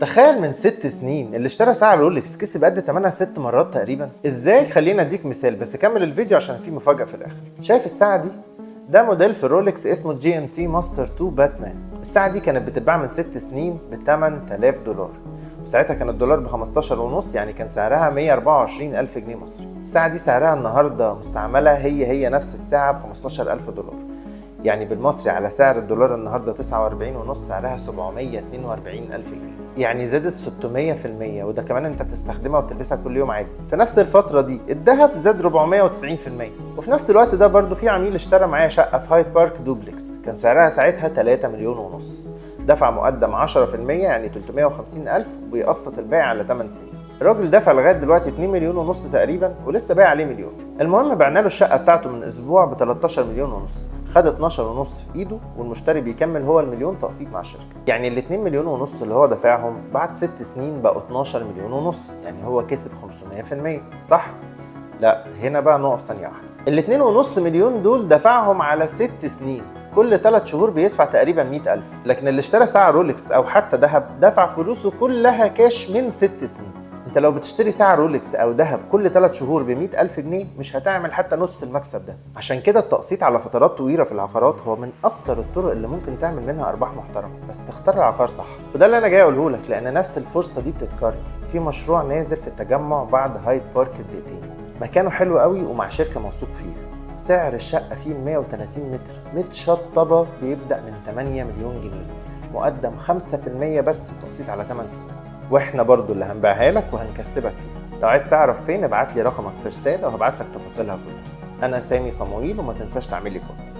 تخيل من 6 سنين اللي اشترى ساعة رولكس كسب قد ثمنها 6 مرات تقريبا. ازاي؟ خلينا اديك مثال، بس كمل الفيديو عشان في مفاجأة في الاخر. شايف الساعة دي؟ ده موديل في رولكس اسمه GMT ماستر 2 باتمان. الساعة دي كانت بتتباع من 6 سنين ب 8000 دولار، وساعتها كان الدولار ب 15 ونص، يعني كان سعرها 124 ألف جنيه مصري. الساعة دي سعرها النهاردة مستعملة هي هي نفس الساعة ب 15 ألف دولار، يعني بالمصري على سعر الدولار النهارده 49 ونص سعرها 742 ألف جنيه، يعني زادت 600%. وده كمان انت بتستخدمها وبتلبسها كل يوم عادي. في نفس الفترة دي الذهب زاد 490%. وفي نفس الوقت ده برضو في عميل اشترى معايا شقة في هايد بارك دوبلكس، كان سعرها ساعتها 3 مليون ونص، دفع مقدم 10% يعني 350 ألف ويقسط الباقي على 8 سنين. الراجل دفع لغاية دلوقتي 2 مليون ونص تقريبا ولسه باقي عليه مليون. المهم بعنا له الشقة بتاعته من اسبوع ب 13 مليون ونص، خد 12 ونص في ايده والمشتري بيكمل هو المليون تقسيط مع الشركة. يعني ال 2 مليون ونص اللي هو دفعهم بعد 6 سنين بقوا 12 مليون ونص، يعني هو كسب 500%، صح؟ لا، هنا بقى نقف ثانية واحدة. ال 2.5 مليون دول دفعهم على 6 سنين، كل 3 شهور بيدفع تقريبا 100,000. لكن اللي اشترى ساعة رولكس أو حتى ذهب دفع فلوسه كلها كاش من 6 سنين. انت لو بتشتري ساعة رولكس أو ذهب كل 3 شهور ب 100,000 جنيه مش هتعمل حتى نص المكسب ده. عشان كده التقسيط على فترات طويلة في العقارات هو من أكتر الطرق اللي ممكن تعمل منها أرباح محترمة، بس تختار العقار صح. وده اللي أنا جاي أقوله لك، لأن نفس الفرصة دي بتتكرر في مشروع نازل في التجمع بعد هايد بارك بدقيقتين، مكانه حلو قوي ومع شركة موثوق فيها. سعر الشقة فيه 130 متر متشطبة بيبدأ من 8 مليون جنيه، مقدم 5% بس وتقسيط على 8 سنين، واحنا برضو اللي هنبيعها لك وهنكسبك فيها. لو عايز تعرف فين ابعت لي رقمك في رسالة وهبعت لك تفاصيلها كلها. انا سامي صمويل، وما تنساش تعمل لي follow.